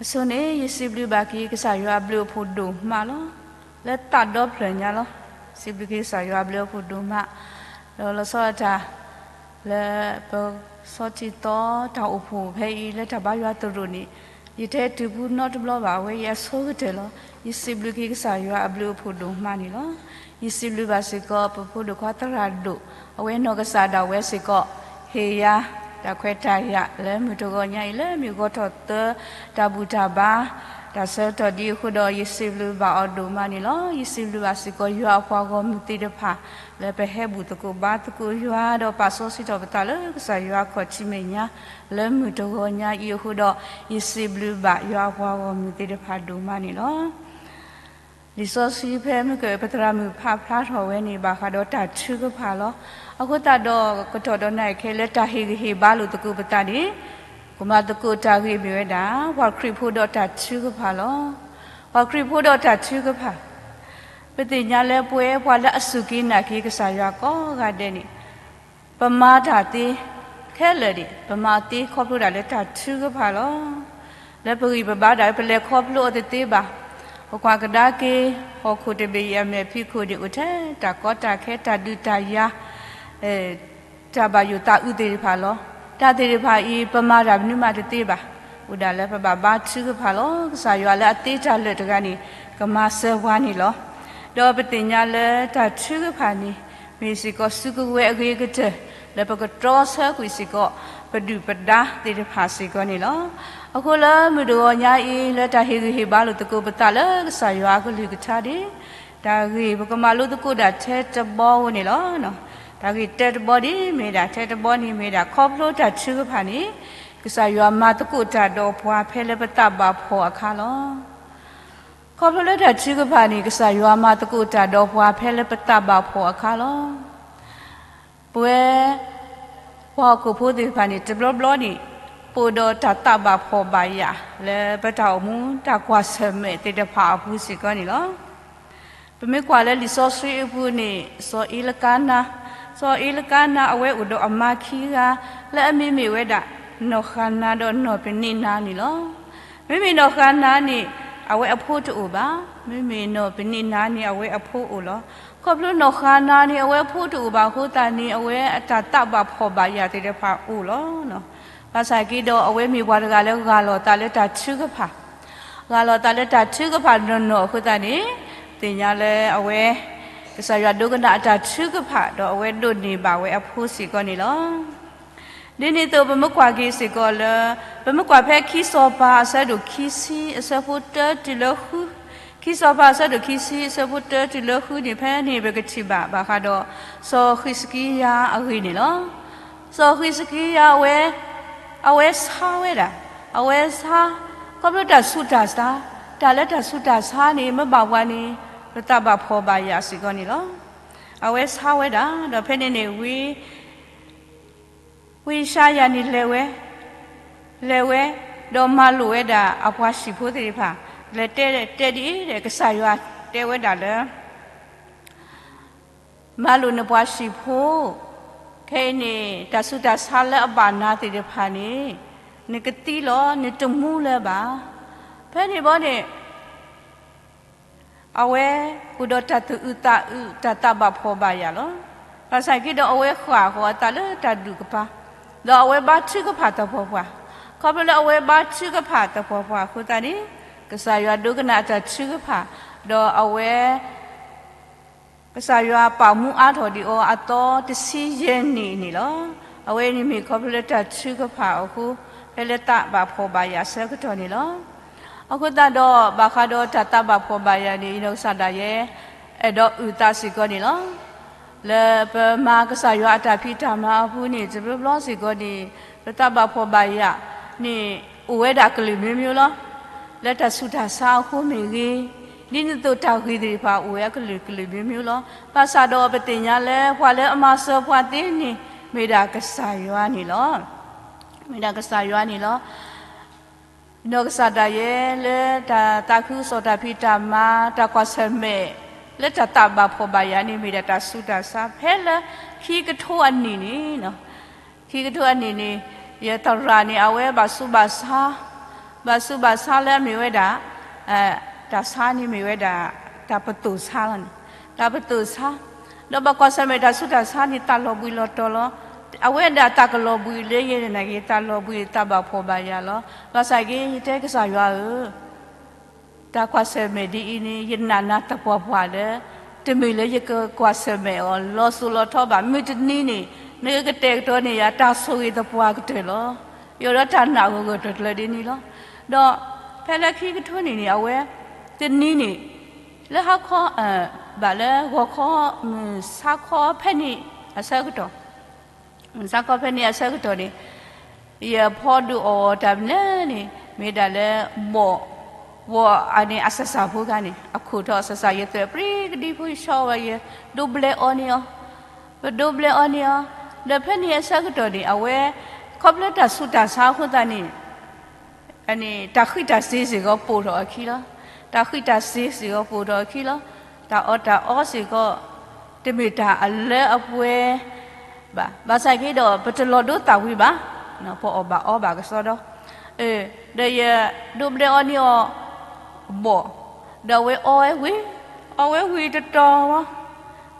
အဆိန့ၣ် ယစံးဘျုးဘၣ်က့ၤကစၢ်ယွၤအဘျုးအဖှိၣ်ဒိၣ်မးလီၤ. လၢသးဒီဖျၢၣ်ညါလီၤ. စံးဘျုးက့ၤကစၢ်ယွၤအဘျုးအဖှိၣ်ဒိၣ်မး, ဒီးလီၤဆီဒၣ်တၢ် လၢပဆီထံသီတၢ်အိၣ်ဖှိၣ်ဖဲအံၤ လၢတၢ်ဘါယွၤသရိာ်န့ၣ်, ယတဟဲတုၤဖုနီတဘျီဘၣ်, အဝဲယအဆိကတၢၢ်လီၤ. ယစံးဘျုးက့ၤကစၢ်ယွၤအဘျုးအဖှိၣ်ဒိၣ်မးန့ၣ်လီၤ. ယစံးဘျုးဘၣ်စ့ၢ်ကီး ပဖိဒိၣ်ခွါသရၣ်ဒိၣ်, အဝဲနီၢ်ကစၢ်ဒၣ်ဝဲစ့ၢ်ကီး ဟ့ၣ်ယၤတၢ်ခွဲးတၢ်ယာ်လၢမုၢ်တဂီၤညါအံၤ လၢမုၢ်ဂီၤထီၣ်သၢ တၢ်ဘူၣ်တၢ်ဘါ တၢ်ဆၢကတီၢ်ဒ်အဃိဒီး ယစံးဘျုးဘၣ်အီၤဒိၣ်မးန့ၣ်လီၤ. ယစံးဘျုးဘၣ်စ့ၢ်ကီးယွၤအပှၤဂီၢ်မုၢ်သ့ၣ်တဖၣ် လၢပဟဲဘူၣ်သကိးဘါသကိးယွၤ ဒီးပာ်စီဆှံထီၣ်ပသးလၢကစၢ်ယွၤအခီၣ်ထံးမဲာ်ညါ လၢမုၢ်တဂီၤညါအံၤအဃိဒီး ယစံးဘျုးဘၣ်ယွၤအပှၤဂီၢ်မုၢ်သ့ၣ်တဖၣ်ဒိၣ်မးန့ၣ်လီၤ. လံာ်စီဆှံဖဲမုၢ်ကပသရၣ်မုၣ်ဖးဖျါထီၣ်ဝဲန့ၣ် ဘၣ်ဃးဒီးတၢ်ထုကဖၣ်လီၤ. အဃိသတးဒီး ကတီၢ်ဒီးနၢ်ခဲလၢတၢ်ဟ့ၣ်ဂံၢ်ဟ့ၣ်ဘါလိာ်သကိးပသးန့ၣ် ကမၤသကိးတၢ်ဂ့ၢ်မ့ၢ်ဝဲဒၣ် ပှၤခရံာ်ဖိဒီးတၢ်ထုကဖၣ်လီၤ. ပှၤခရံာ်ဖိဒီးတၢ်ထုကဖၣ်, ပသ့ၣ်ညါလၢပဝဲပှၤလၢအစူၢ်က့ၤနာ်က့ၤကစၢ်ယွၤကိးဂၤဒဲးန့ၣ် ပမၤတၢ်သ့ခဲလၢာ်န့ၣ် ပမၤသ့ခီဖျိဒၣ်လၢတၢ်ထုကဖၣ်လီၤ. လၢပဂံၢ်ပဘါဒၣ် ပလဲၤခီဖျိအီၤတသ့ဘၣ်. ပကွၢ်ကဒါက့ၤ ဟီၣ်ခိၣ်တဘ့ၣ်အံၤအမဲာ်ဖံးခိၣ်န့ၣ် အိၣ်ထဲတၢ်ကီတၢ်ခဲ တၢ်ဒုးတၢ်ယၤ တၢ်ဘၣ်ယိၣ်သးအုးသ့ၣ်တဖၣ်လီၤ. တၢ်သ့ၣ်တဖၣ်အံၤ ပမၤတၢ်မနုၤမးတသ့ဘၣ်. အိၣ်ဒၣ်လၢပဘၣ်ဘါထုကဖၣ်လီၤ. ကစၢ်ယွၤလၢအသ့တၢ်လၢာ်တဂၤန့ၣ် ကမၤစၢၤပှၤန့ၣ်လီၤ. ဒီးပသ့ၣ်ညါလၢတၢ်ထုကဖၣ်န့ၣ် မ့ၢ်စ့ၢ်ကီးစုကဝဲၤအဂ့ၤကတၢၢ် လၢပကတြီဆၢကွံာ်စ့ၢ်ကီး ပဒုၣ်ပဒါသ့ၣ်တဖၣ်စ့ၢ်ကီးန့ၣ်လီၤ. အဃိလၢမုၢ်တဂီၤညါအံၤ လၢတၢ်ဟ့ၣ်ဂံၢ်ဟ့ၣ်ဘါလိာ်သကိးပသးလၢကစၢ်ယွၤအကလုၢ်ကထါန့ၣ် တၢ်ဂ့ၢ်ပကမၤလိသကိးဒၣ်ထဲတဘီဧိၤန့ၣ်လီၤ. တၢ်ဂ့ၢ်တၢတဘီန့ၣ်မ့ၢ်ဒၣ် ထဲတဘီန့ၣ်မ့ၢ်ဒၣ် ခီဖျိတၢ်ထုကဖၣ်န့ၣ် ကစၢ်ယွၤမၤသကိးတၢ်ဒီးပှၤဖဲလၢပသးဘၣ်ဖှီၣ်အခါလီၤ. ခီဖျိလၢတၢ်ထုကဖၣ်န့ၣ် ကစၢ်ယွၤမၤသကိးတၢ်ဒီးပှၤဖဲလၢပသးဘၣ်ဖှီၣ်အခါလီၤ. ပဝဲ ပှၤဟီၣ်ခိၣ်ဖိသ့ၣ်တဖၣ်န့ၣ် တဘျီဘျီန့ၣ် ပအိၣ်ဒီးတၢ်သးဘၣ်ဖှီၣ်ဘၣ်ယာ် လၢပတၢ်အိၣ်မူတၢ်ကွၢ်ဆၢၣ်မဲာ်သ့ၣ်တဖၣ်အပူၤစ့ၢ်ကီးန့ၣ်လီၤ. ပမ့ၢ်ကွၢ်လၢလံာ်စီဆှံအပူၤန့ၣ် စီၤအ့လကါနါ, စီၤအ့လကါနါအဝဲအိၣ်ဒီးအမါခံဂၤ လၢအမံၤမ့ၢ်ဝဲဒၣ် နီၢ်ဃါနါဒီးနီၢ်ပနံးနါန့ၣ်လီၤ. မ့မ့ၢ်နီၢ်ဃါနါန့ၣ် အဝဲအဖိတအိၣ်ဘၣ်. မ့မ့ၢ်နီၢ်ပနံးနါန့ၣ် အဝဲအဖိအိၣ်လီၤ. ခီဖျိနီၢ်ဃါနါန့ၣ် အဝဲအဖိတအိၣ်ဘၣ်အဃိသတးန့ၣ် အဝဲအတၢ်သးဘၣ်ဖှီၣ်ဘၣ်ယာ်သ့ၣ်တဖၣ်အိၣ်လီၤ. ဘၣ်ဆၣ်က့ဒီးအဝဲမ့ၢ်ပှၤတဂၤလၢဂၢ်လီၤသးလၢတၢ်ထုကဖၣ် ဂၢ်လီၤသးလၢတၢ်ထုကဖၣ်နီၢ်နီၢ်အဃိသတးန့ၣ် သ့ၣ်ညါလၢအဝဲ ကစၢ်ယွၤဒိကနၣ်အတၢ်ထုကဖၣ် ဒီးအဝဲဒိးန့ၢ်ဘၣ်ဝဲအဖိစ့ၢ်ကီးန့ၣ်လီၤ. ဒ်န့ၣ်အသိးပမ့ၢ်ကွၢ်က့ၤစ့ၢ်ကီးလၢ ပမ့ၢ်ကွၢ်ဖဲခံစီၤပၤအဆၢဒိၣ်ခံဆံအဆၢဖိတၢတုၤလၢဃု, ခံစီၤပၤအဆၢဒိၣ်ခံဆံအဆၢဖိတၢတုၤလၢဃုန့ၣ် ဖဲန့ၣ်ပကထံၣ်ဘၣ်ဘၣ်ဃးဒီး စီၤဃံးစကံယၤအဂ့ၢ်န့ၣ်လီၤ. စီၤဃံးစကံယၤအဝဲ အဝဲဆါဝဲဒၣ်, အဝဲဆါ ခီဖျိတၢ်ဆူးတၢ်ဆါ, တၢ်လၢတၢ်ဆူးတၢ်ဆါန့ၣ် မ့ၢ်ဘၣ်ပှၤန့ၣ် ပသးဘၣ်ဖှီၣ်ဘၣ်ယာ်စ့ၢ်ကီးန့ၣ်လီၤ. အဝဲဆါဝဲဒၣ် ဒီးဖဲန့ၣ်န့ၣ် ဝံယၡါယၤန့ၣ်လဲၤဝဲ, လဲၤဝဲ, ဒီးမၤလိာ်ဝဲဒၣ်အပှၤဟံၣ်ဖိသ့ၣ်တဖၣ်, လဲၤတဲတဲဒ်အံၤဒီး ကစၢ်ယွၤတဲဝဲဒၣ်လၢ မၤလိာ်နပှၤဟံၣ်ဖိ, ခဲအံၤန့ၣ် တၢ်ဆူးတၢ်ဆါလၢအဘၣ်နၤသ့ၣ်တဖၣ်န့ၣ် နကသံလီၤ, နတမူလၢၤဘၣ်. ဖဲန့ၣ်ဘီန့ၣ် အဝဲအိၣ်ဒီးတၢ်သူၣ်အုးသးအုး တၢ်သးဘၣ်ဖှီၣ်ဘၣ်ယာ်လီၤ. ဘၣ်ဆၣ်က့ဒီးအဝဲဃၣ်ဃီၤအသးလၢတၢ်ဒူၣ်ကပၤ, ဒီးအဝဲဘါထုကဖၣ်သပှၢ်ပှၢ်, ခီဖျိလၢအဝဲဘါထုကဖၣ်သပှၢ်ပှၢ်အဃိသတးန့ၣ် ကစၢ်ယွၤဒိကနၣ်အတၢ်ထုကဖၣ်, ဒီးအဝဲ ကစၢ်ယွၤပာ်မူအါထီၣ်ဒံးအီၤအသီတဆံယဲၢ်နံၣ်န့ၣ်လီၤ. အဝဲန့ၣ်မ့ၢ်ခီဖျိလၢတၢ်ထုကဖၣ်အဃိ, ဖဲလၢသးဘၣ်ဖှီၣ်ဘၣ်ယာ်ဆၢကတီၢ်န့ၣ်လီၤ. အဃိသတးဒီး ဘၣ်ဃးဒီးတၢ်သးဘၣ်ဖှီၣ်ဘၣ်ယာ်န့ၣ် ယနီၢ်ကစၢ်ဒၣ်ယဲ အဲၣ်ဒိးအုၣ်သးစ့ၢ်ကီးန့ၣ်လီၤ. လၢပမၤကစၢ်ယွၤအတၢ်ဖံးတၢ်မၤအပူၤန့ၣ် တဘျီဘျီစ့ၢ်ကီးန့ၣ် ပသးဘၣ်ဖှီၣ်ဘၣ်ယာ်န့ၣ် အိၣ်ဝဲဒၣ်ကလုာ် မျိုးမျိုး လီၤ. လၢတၢ်ဆူးတၢ်ဆါအဃိမ့ၢ်ဂ့ၤ, ဒ်န့ၣ်အသိးတၢ်ဂ့ၤသ့ၣ်တဖၣ်အိၣ်ဝဲအကလုာ်ကလုာ် မျိုးမျိုး လီၤ. ဘၣ်ဆၣ်ဒီးပသ့ၣ်ညါလၢပှၤလၢအမၤစၢၤပှၤသ့န့ၣ် မ့ၢ်ဒၣ်ကစၢ်ယွၤန့ၣ်လီၤ. မ့ၢ်ဒၣ်ကစၢ်ယွၤန့ၣ်လီၤ. နီၢ်ကစၢ်ဒၣ်ယဲလၢတၢ်သးခုကစီၣ်တၢ်ဖံးတၢ်မၤ တၢ်ကွၢ်ဆၢၣ်မဲာ် လၢတၢ်သးဘၣ်ဖှီၣ်ဘၣ်ယာ်န့ၣ် မ့ၢ်ဒၣ်တၢ်ဆူးတၢ်ဆါ ဖဲလၢခံကထိအနံၣ်န့ၣ်, ခံကထိအနံၣ်န့ၣ် ယသရၣ်န့ၣ် အဝဲဘၣ်ဆူးဘၣ်ဆါ ဘၣ်ဆူးဘၣ်ဆါလၢအမ့ၢ်ဝဲဒၣ် တၢ်ဆါန့ၣ်မ့ၢ်ဝဲဒၣ် တၢ်ပသိၣ်ဆါလီၤန့ၣ်, တၢ်ပသိၣ်ဆါ, ဒီးဘၣ်ကွၢ်ဆၢၣ်မဲာ်တၢ်ဆူးတၢ်ဆါန့ၣ် တၢ်လီၤဘှံးလီၤတီၤလီၤ. အဝဲဒၣ်တၢ်ကလီၤဘှံးလၢယဲန့ၣ်နာ်က့ တၢ်လီၤဘှံးတၢ်ဘၣ်ဖှီၣ်ဘၣ်ယာ်လီၤ. ဘၣ်ဆၣ်က့ ယတဲကစၢ်ယွၤဧၢ တၢ်ကွၢ်ဆၢၣ်မဲာ်ဒ်အံၤန့ၣ် ယနာ်နၤသပှၢ်ပှၢ်လၢ တမ့ၢ်လၢယကကွၢ်ဆၢၣ်မဲာ်အီၤလီၤစိၤလီၤထီဘၣ်. မုၢ်တနံၤန့ၣ် နကကတဲာ်ကတီၤန့ၢ်ယၤ တၢ်ဆိၣ်ဂ့ၤသပှၢ်ကတၢၢ်လီၤ. ယအိၣ်ဒီးတၢ်နာ်ဂၢၢ်ဂၢၢ်ကျၢၤကျၢၤဒ်န့ၣ်လီၤ. ဒီးဖဲလၢခံကထိန့ၣ်န့ၣ် အဝဲ တနံၤန့ၣ် လၢဟါခီ ဘၣ်လၢဂီၤခီ မုၢ်ဆါခီဖဲန့ၣ်အဆၢကတီၢ် မုၢ်ဆါခီဖဲန့ၣ်အဆၢကတီၢ်န့ၣ် ယဖီဒိၣ်အီၣ်တၢ်မနုၤန့ၣ် မ့ၢ်ဒၣ်လၢ ဘီၣ်, ဘီၣ်အန့ၣ်အစၢ်စၢ်ဖိခါန့ၣ် အခိၣ်ထီၣ်အစၢ်စၢ် ယသွဲၣ်ပြံကဒံဖိ ယဆီဝဲ ယဒိးဘျဲအီၤန့ၢ်အီၤ, ပဒိးဘျဲအီၤန့ၢ်အီၤ, ဒီးဖဲန့ၣ်အဆၢကတီၢ်န့ၣ် အဝဲ ခီဖျိတၢ်ဆူးတၢ်ဆါအဃိသတးန့ၣ် တၢ်ဃံးတၢ်စ့ၤစ့ၢ်ကီးပိာ်ထီၣ်အခံလီၤ. တၢ်ဃံးတၢ်စ့ၤစ့ၢ်ကီးပိာ်ထီၣ်အခံလီၤ. တၢ်အီၣ်တၢ်အီစ့ၢ်ကီး တမ့ၢ်တၢ်အလၢအပှဲၤဘၣ်. ဘၣ်ဆၣ်က့ဒီး ပတလီၤဒိသးဝံၤဘၣ်, ပအီၣ်ဘၣ်အီဘၣ်ကစီဒီ, ဒီးယဒိးဘျဲအီၤန့ၢ်အီၤ ဘီၣ်, ဒီးအဝဲအီဝဲဝံၤ, အီဝဲဝံၤတတီၤဝဲ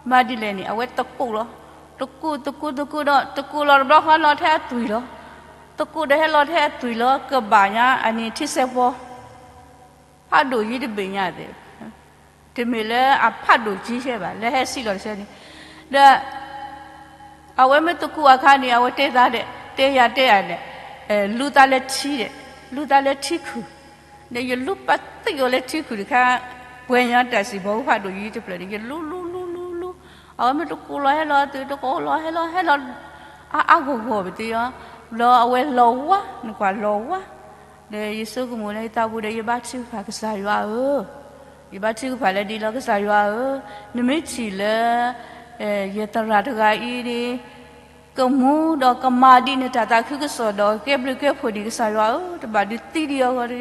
မၤဒ်လဲၣ်န့ၣ် အဝဲသကူးလီၤ. သကူး သကူး သကူးဒီး သကူးလီၤတဘျီဃီလီၤထဲအသွံၣ်လီၤ. သကူးဒီးဟဲလီၤထဲအသွံၣ်လီၤ ကဘၣ်ညါအန့ၣ်ထံဆဲးပီ ဖးဒိၣ်ယံၤတဘ့ၣ်ညါသ့ၣ်, တမ့ၢ်လၢအဖးဒိၣ်ကံဆဲးဘၣ် လၢဟဲစံၣ်လီၤတဆဲန့ၣ်, ဒီး အဝဲမ့ၢ်သကူးအခါန့ၣ် အဝဲတဲသးဒီး တဲယၤတဲယၤဒီး လူသးလၢထံဒီး လူသးလၢထံခုၣ်, ဒီးယလူပာ်သံအီၤလၢထံခုၣ်တခါ ပှဲၤညါတၢ်စံၣ်ဘီဝူဖးဒိၣ်ယံၤတဖျၢၣ်န့ၣ် ယလူလူလူလူလူ, အဝဲမ့ၢ်သကူးလီၤဟဲလီၤအသွံၣ် သကူးလီၤဟဲလီၤဟဲလီၤ အါအါဂီၢ်ဂီၢ်ပသ့ၣ်အီၤ, ဘျီအဝဲလီၤဝါ နကွၢ်လီၤဝါ ဒီးယဆိကမိၣ်လၢယသးပူၤဒီး ယဘါထုကဖၣ်ကစၢ်ယွၤဧၢ, ယဘါထုကဖၣ်လၢဒ်လီၤ ကစၢ်ယွၤဧၢ, နမ့ၢ်ထံၣ်လၢ ယသရၣ်တဂၤအံၤန့ၣ် ကမူဒီးကမၤဒံးနတၢ်သးခုကစီၣ်ဒီးကဲဘျုးကဲဖှိၣ်ဒံး ကစၢ်ယွၤဧၢ, တဘၣ်ဒုးသံဒံးအဂီၢ်တဂ့ၤ,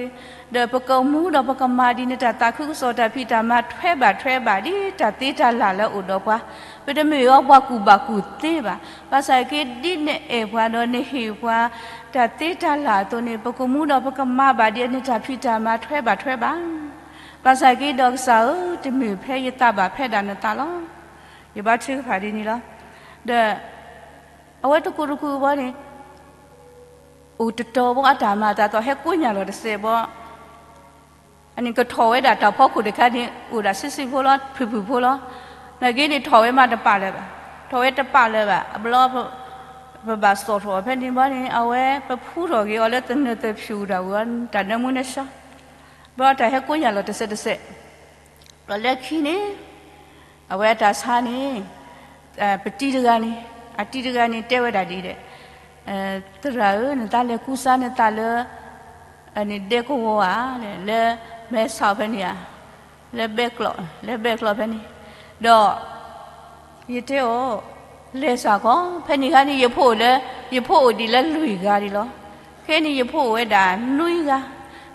ဒီးပကမူဒီးပကမၤဒံးနတၢ်သးခုကစီၣ်တၢ်ဖံးတၢ်မၤ ထွဲဘၣ်ထွဲဘၣ်ဒ်တၢ်သ့တၢ်လၢ်လၢအိၣ်ဒီးပှၤ, ပတမ့ၢ်အီၤပှၤကူၣ်ဘၣ်ကူၣ်သ့ဘၣ်. ဘၣ်ဆၣ်က့ဒ်နအဲၣ်ပှၤဒီးနဟ့ၣ်ပှၤ တၢ်သ့တၢ်လၢ်အသိးန့ၣ် ပကမူဒီးပကမၤဘၣ်ဒံးနတၢ်ဖံးတၢ်မၤထွဲဘၣ်ထွဲဘၣ်. ဘၣ်ဆၣ်က့ဒီးကစၢ်ဧၢ, တမ့ၢ်ဖဲယသးဘၣ်ဖဲဒၣ်နသးလီၤ. ယဘါထုကဖၣ်ဒ်န့ၣ်လီၤ. ဒီး အဝဲတကူးတကူးဘီန့ၣ် အိၣ်တတီၤဘီအတၢ်မၤအသးသီ ဟဲကိးညၣ်လီၤတစဲးဘီ အန့ၣ်ကထီၣ်ဝဲဒၣ်တၢ်ဖီခိၣ်တခါန့ၣ် အိၣ်ဒၣ်ဆံးဆံးဖိလီၤ ဖုၣ်ဖုၣ်ဖိလီၤ. နာ်က့န့ၣ်ထီၣ်ဝဲမးတပာ်လၢၤဘၣ်, ထီၣ်ဝဲတပာ်လၢၤဘၣ်. အဘျီ ပဘၣ်စိာ်ထီၣ်ဖဲန့ၣ်ဘီန့ၣ် အဝဲပဖှူထီၣ်က့ၤအီၤလၢသနၢၣ်သဖၠူၣ်တၢ်ဝံၤ တၢ်နၢမူနၢဆှီ ဘျီတၢ်ဟဲကိးညၣ်လီၤတစဲးတစဲး ဒီးလၢခံန့ၣ် အဝဲအတၢ်ဆါန့ၣ် ပတံၤတဂၤန့ၣ် အတံၤတဂၤန့ၣ်တဲဝဲဒၣ်ဒ်ဒီး သရၣ်ဧၢ, နသးလဲၤကူစါနသးလၢ အန့ၣ်ဒဲကဝီၤဧါ, လၢမဲဆီးဖဲန့ၣ်ဧါ, လၢဘဲကျိး လၢဘဲကျိးဖဲန့ၣ်, ဒီး ယတဲအီၤ လဲၤစၢ်ကီး, ဖဲန့ၣ်ခါန့ၣ် ယဖိအိၣ်လၢ ယဖိအိၣ်ဒံးလၢလွံၢ်ဂၤဒံးလီၤ. ခဲအံၤန့ၣ် ယဖိအိၣ်ဝဲဒၣ်နွံဂၤ,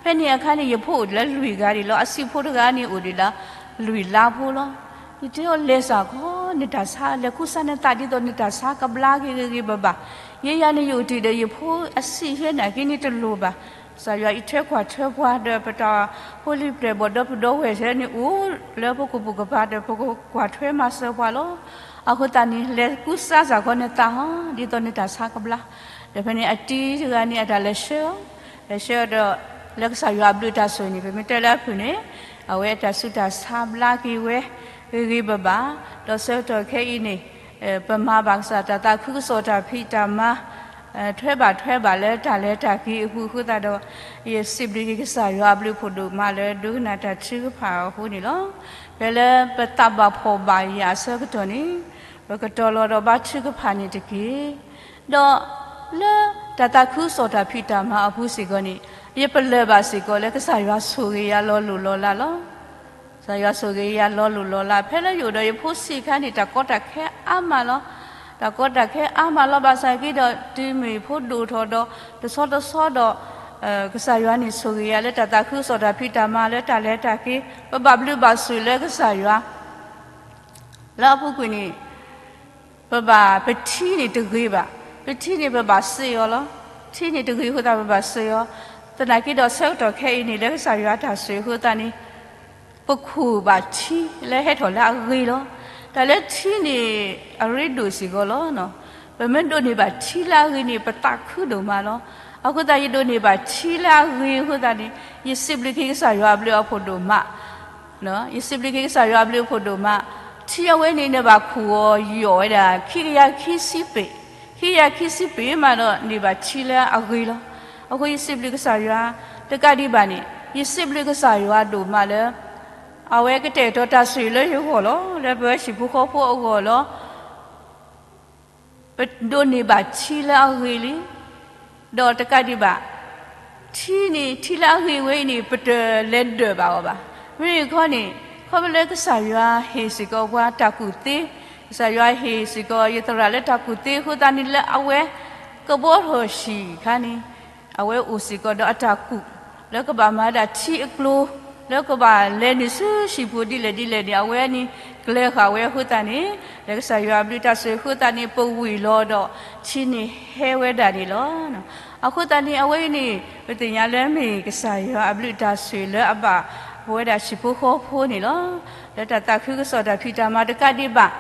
ဖဲန့ၣ်အခါန့ၣ် ယဖိအိၣ်ဒံးလၢလွံၢ်ဂၤဒံးလီၤ. အဆံးဖိတဂၤန့ၣ်အိၣ်ဒံးလၢ လွံၢ်လါဖိလီၤ. ယတဲအီၤလဲၤစၢ်ကီး နတၢ်ဆါ လဲၤကူစါနသးဒ်သိးနတၢ်ဆါကဘျါက့ၤဂ့ၤဂ့ၤဘၣ်ဘၣ်. ယဲယၤန့ၣ်ယအိၣ်တ့ၢ်ဒီးယဖိအဆံးယဲနာ်က့န့ၣ်တလိၣ်ဘၣ်. ကစၢ်ယွၤအံးထွဲကွၢ်ထွဲပှၤဒီးပတၢ်ဖိလံၤပျဲၢ်ဘီၣ်ဒီပုၢ်ဒီဝဲၢ်ဆဲန့ၣ် အိၣ်လၢပကပိာ်ကပၤဒီးပကကွၢ်ထွဲမၤစၢၤပှၤလီၤ. အဃိသတးန့ၣ် လဲၤကူစါစၢ်ကီးနသးဟီ ဒ်သိးနတၢ်ဆါကဘျါ. ဒီးဖဲန့ၣ်အတံၤတဂၤန့ၣ် အတၢ်လဲၤဆှၢအီၤ, လဲၤဆှၢအီၤဒီး လၢကစၢ်ယွၤအဘျုးတၢ်ဆိၣ်ဂ့ၤန့ၣ် ပမ့ၢ်တဲလၢအဖုၣ်န့ၣ် အဝဲအတၢ်ဆူးတၢ်ဆါဘျါက့ၤဝဲ ဂ့ၤဂ့ၤဘၣ်ဘၣ်, ဒီးဆၢကတီၢ်ခဲအံၤန့ၣ် ပမၤဘၣ်ကစၢ်တၢ်သးခုကစီၣ်တၢ်ဖံးတၢ်မၤ ထွဲဘၣ်ထွဲဘၣ်လၢတၢ်လဲၤတၢ်က့ၤအပူၤအဃိသတးဒီး ယစံးဘျုးက့ၤကစၢ်ယွၤအဘျုးဖးဒိၣ်မးလၢဒိကနၣ်တၢ်ထုကဖၣ်အဃိန့ၣ်လီၤ. ဖဲလၢပသးဘၣ်ဖှီၣ်ဘၣ်ယာ်အဆၢကတီၢ်န့ၣ် ပကတီၤလီၤဒီးဘါထုကဖၣ်န့ၣ်တက့ၢ်. ဒီးလၢတၢ်သးခုကစီၣ်တၢ်ဖံးတၢ်မၤအပူၤစ့ၢ်ကီးန့ၣ် ယပလၢၢ်ဘၣ်စ့ၢ်ကီးလၢကစၢ်ယွၤဆိၣ်ဂ့ၤယၤလီၤလိၢ်လီၤလးလီၤ. ကစၢ်ယွၤဆိၣ်ဂ့ၤယၤလီၤလိၢ်လီၤလး ဖဲလၢယအိၣ်ဒီးယဖိဆံးအခါန့ၣ် တၢ်ကီတၢ်ခဲအါမးလီၤ. တၢ်ကီတၢ်ခဲအါမးလီၤ ဘၣ်ဆၣ်က့ဒီး တုၤမ့ၢ်ဖိဒိၣ်ထီၣ်ဒီး တဆီတဆီဒီး ကစၢ်ယွၤန့ၣ်ဆိၣ်ဂ့ၤယၤလၢတၢ်သးခုကစီၣ်တၢ်ဖံးတၢ်မၤလၢတၢ်လဲၤတၢ်က့ၤ ပဘၣ်ဘျုးဘၣ်ဆိၣ်လၢကစၢ်ယွၤ လၢအပူၤကွံာ်န့ၣ် ပဘၣ် ပထံန့ၣ်တဂ့ၤဘၣ်. ပထံန့ၣ်ပဘၣ်စ့ၢ်အီၤလီၤ. ထံန့ၣ်တဂ့ၤအဃိသတးပဘၣ်စ့ၢ်အီၤ. သနာ်က့ဒီးဆၢကတီၢ်ခဲအံၤန့ၣ် လၢကစၢ်ယွၤတၢ်ဆိၣ်ဂ့ၤအဃိသတးန့ၣ် ပခူၣ်ဘၣ်ထံလၢဟဲထီၣ်လၢအဂ့ၤလီၤ. တၢ်လၢထံန့ၣ် အရ့ဒိၣ်စ့ၢ်ကီးလီၤ. ပမ့ၢ်ဒိးန့ၢ်ဘၣ်ထံလၢအဂ့ၤန့ၣ် ပသးခုဒိၣ်မးလီၤ. အဃိသတး ယဒိးန့ၢ်ဘၣ်ထံလၢအဂ့ၤအဃိသတးန့ၣ် ယစံးဘျုးက့ၤကစၢ်ယွၤအဘျုးအဖှိၣ်ဒိၣ်မး ယစံးဘျုးက့ၤကစၢ်ယွၤအဘျုးအဖှိၣ်ဒိၣ်မး, ထံအဝဲန့ၣ် နဘၣ်ခူၣ်အီၤယီၣ်ဝဲဒၣ် ခံကယၤခံဆံပ့ၤ, ခံကယၤခံဆံပ့ၤမးဒီးန့ၢ်ဘၣ်ထံလၢအဂ့ၤလီၤ. အဃိယစံးဘျုးကစၢ်ယွၤ တကးဒံးဘၣ်န့ၣ် ယစံးဘျုးကစၢ်ယွၤဒိၣ်မးလၢ အဝဲကတဲာ်ကတီၤတၢ်ဆိၣ်ဂ့ၤလၢယဂီၢ်လီၤ. လၢပဝဲဟံၣ်ဖိဃီဖိအဂီၢ်လီၤ. ပဒိးန့ၢ်ဘၣ်ထံလၢအဂ့ၤလံ, ဒီးတကးဒံးဘၣ် ထံန့ၣ် ထံလၢအဂ့ၤဝဲအံၤန့ၣ် ပတလဲၤဒၢးဘၣ်အီၤဘၣ်. မ့မ့ၢ်ခီန့ၣ် ခီဖျိလၢကစၢ်ယွၤဟ့ၣ်စ့ၢ်ကီးပှၤတၢ်ကူၣ်သ့, ကစၢ်ယွၤဟ့ၣ်စ့ၢ်ကီးယသရၣ်လၢတၢ်ကူၣ်သ့အဃိသတးန့ၣ် လၢအဝဲကဘီထီၣ်ဟံၣ်အခါန့ၣ် အဝဲအိၣ်စ့ၢ်ကီးဒီးအတၢ်ကူၣ် လၢကဘၣ်မၤဒၣ်ထံအကျိ လၢကဘၣ်လဲၤနုာ်ဆူဟံၣ်ပူၤဒ်လဲၣ်ဒ်လဲၣ်န့ၣ် အဝဲန့ၣ် ကျဲၤဃာ်ဝဲအဃိသတးန့ၣ် လၢကစၢ်ယွၤအဘျုးတၢ်ဆိၣ်ဂ့ၤအဃိသတးန့ၣ် ပဝံၤလီၤဒီး ထံန့ၣ်ဟဲဝဲဒၣ်န့ၣ်လီၤ. အဃိသတးန့ၣ် အဝဲအံၤန့ၣ် ပသ့ၣ်ညါလၢမ့ၢ်ကစၢ်ယွၤအဘျုးတၢ်ဆိၣ်ဂ့ၤလၢအဘၣ်ပဝဲဒၣ်ဟံၣ်ဖိဃီဖိန့ၣ်လီၤ. လၢတၢ်သးခုကစီၣ်တၢ်ဖံးတၢ်မၤတကးဒံးဘၣ်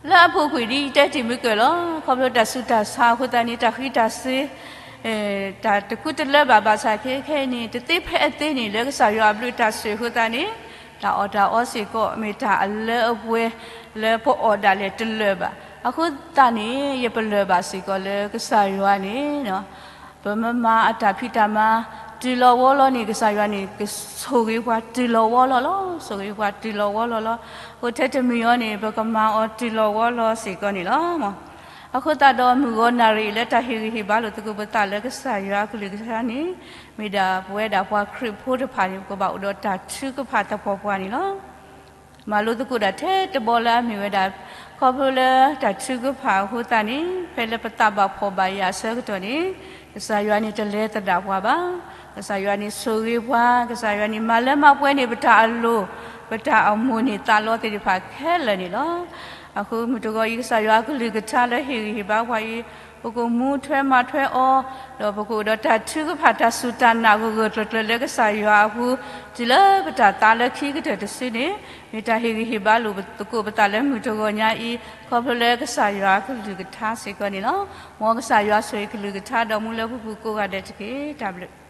လၢအပူၤကွံာ်ဒ်ယတဲတ့ၢ်မုၢ်ကၢၢ်လီၤ. ခီဖျိတၢ်ဆူးတၢ်ဆါအဃိသတးန့ၣ် တၢ်ဃံတၢ်စ့ တၢ်တကူတလၢဘၣ်ဘၣ်ဆၣ်ခဲခဲအံၤန့ၣ် တသ့ဖဲအသ့န့ၣ် လၢကစၢ်ယွၤအဘျုးတၢ်ဆိၣ်ဂ့ၤအဃိသတးန့ၣ် တၢ်အီၣ်တၢ်အီစ့ၢ်ကီး မ့ၢ်တၢ်အလၢအပှဲၤလၢပအီၣ်ဒၣ်လဲာ်တလၢာ်ဘၣ်. အဃိသတးန့ၣ် ယပလၢၢ်ဘၣ်စ့ၢ်ကီးလၢကစၢ်ယွၤန့ၣ် ပမ့ၢ်မၤအတၢ်ဖံးတၢ်မၤ တုၤလီၤဝီလီၤန့ၣ် ကစၢ်ယွၤန့ၣ် ကဆိၣ်ဂ့ၤပှၤတုၤလီၤဝီလီၤလီၤ. ဆိၣ်ဂ့ၤပှၤတုၤလီၤဝီလီၤလီၤ. အဃိထဲတမံၤအံၤန့ၣ် ပကမၤအီၤတုၤလီၤဝီလီၤစ့ၢ်ကီးန့ၣ်လီၤ. အဃိသတးဒီးမုၢ်ဂီၤနၣ်ရံၣ်လၢတၢ်ဟ့ၣ်ဂံၢ်ဟ့ၣ်ဘါလိာ်သကိးပသးလၢ ကစၢ်ယွၤအကလုၢ်ကထါန့ၣ် မ့ၢ်ဒၣ်ပဝဲဒၣ်ပှၤခရံာ်ဖိတဖၣ်န့ၣ် ပကဘၣ်အိၣ်ဒီးတၢ်ထုကဖၣ်သပှၢ်ပှၢ်န့ၣ်လီၤ. မၤလိသကိးဒၣ်ထဲတဘီလၢအမ့ၢ်ဝဲဒၣ် ခီဖျိလၢတၢ်ထုကဖၣ်အဃိသတးန့ၣ် ဖဲလၢပသးဘၣ်ဖှီၣ်ဘၣ်ယာ်အဆၢကတီၢ်န့ၣ် ကစၢ်ယွၤန့ၣ်တလဲၤသဒၣ်ပှၤဘၣ်. ကစၢ်ယွၤန့ၣ်ဆိၣ်ဂ့ၤပှၤ, ကစၢ်ယွၤန့ၣ်မၤလၢမၤပှဲၤန့ၢ် ပတၢ်အလိၤ, ပတၢ်အမိၢ်န့ၢ်သးလီသ့ၣ်တဖၣ်ခဲလၢာ်န့ၣ်လီၤ. အဃိမုၢ်တဂီၤအံၤ ကစၢ်ယွၤအကလုၢ်ကထါလၢဟ့ၣ်ဂံၢ်ဟ့ၣ်ဘါပှၤအံၤ ပကမူထွဲမၤထွဲအီၤ, ဒီးပကအိၣ်ဒီးတၢ်ထုကဖၣ်တၢ်စူၢ်တၢ်နာ်ဂၢၢ်ဂၢၢ်ကျၢၤကျၢၤလၢကစၢ်ယွၤအပူၤ တုၤလၢပတၢ်သါလၢခံကတၢၢ်တစုန့ၣ် မ့ၢ်တၢ်ဟ့ၣ်ဂံၢ်ဟ့ၣ်ဘါလိာ်သကိးပသးလၢမုၢ်တဂီၤညါအံၤ ခီဖျိလၢကစၢ်ယွၤအကလုၢ်ကထါစ့ၢ်ကီးန့ၣ်လီၤ. မ်ကစၢ်ယွၤဆိၣ်ဂ့ၤကလုၢ်ကထါဒီးမူလၢပူၤကိးဂၤဒဲးတက့ၢ်. တၢ်ဘျုး